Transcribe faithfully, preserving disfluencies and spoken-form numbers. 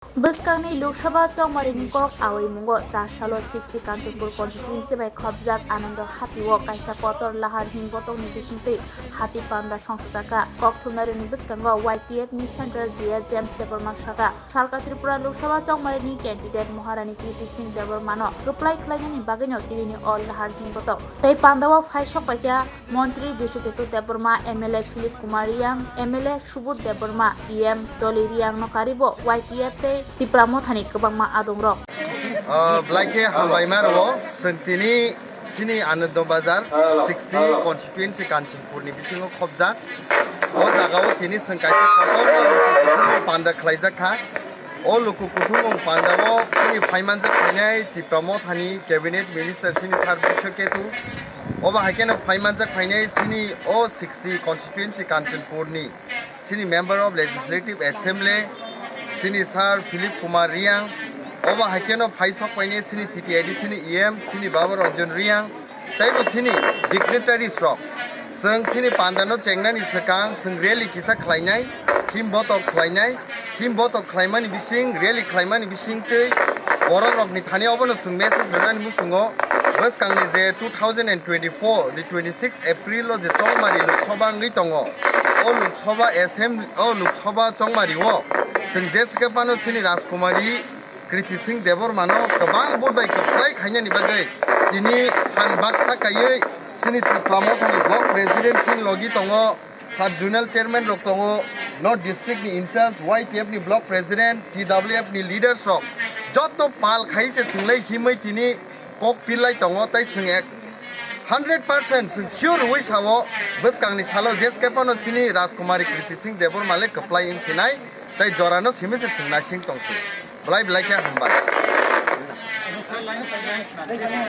Bwskangni Lok Sabha chongmarini kok awi mungo char salo sixty Kanchanpur constituency bai khopjak Anando Hati o kaisa kotor lahar hing botokni bisingtwi hati panda songchajakha. Kok thumnairokni bwskango Y T F ni Central G A James Debbarma sakha, salka Tripura Lok Sabha chongmarini candidate Maharani Kriti Singh Debbarmano kwplai khlainani bagwino tinini o lahar hing botok tei pandao phai sokpaikha. Montri Bishuketu Debbarma, M L A Philip Kumar Riyang, M L A Subodh Debbarma, E M Doli Riyang no karibo Y T F tei Tipra Mothani kwbangma adongrok. Ah, belai khe hambaima rwo, chwng tini chini Anando Bazar sixty constituency Kanchanpur ni bisingo khopjak. O jagao tini chwng kaisa kotorma luku kuthumung panda khlaijak kha. O luku kuthumung pandao chini phaimanjak phainai Tipra Mothani cabinet minister chini Sir Bishuketu. Obo hai kheno phaimanjak phainai chini o sixty constituency Kanchanpur ni chini member of legislative assembly chini Sir Philip Kumar Riyang. Obo hai kheno phai sok phainai chini T T A D C ni E M chini Baba Ranjan Riyang. Teibo chini dignitaries rok, chwng chini pandano chengnani swkang chwng rally kisa khlainai, him botok khlainai, him botok khlaimani bising, rally khlaimani bising tei borok rokni thani obono chwng message rwnani muchungo bwskangni je two thousand and twenty-four ni twenty-six April o je chongmari Lok Sabha wngwi tongo, o Lok Sabha Assembly, o Lok Sabha chongmari o chwng je swkhe phano chini Rajkumari Kriti Singh Debbarmano kwbang vote bai kwplai khainani bagwi tini phan baksa kaiwi chini Tipra Mothani block president chini logi tongo, sub zonal chairman rok tongo, North district ni in charge, Y T F ni block president, T W F ni leaders rok joto pal khai se swinglai himwi tini kok pillai tongo tei chwng ek hundred percent chwng sure rwui sao bwskangni salo jeske phano chini Rajkumari Kriti Singh Debbarma le kwplai wng sinai tei jorano simi se chwng naising tong si. Belai belai khe hambai.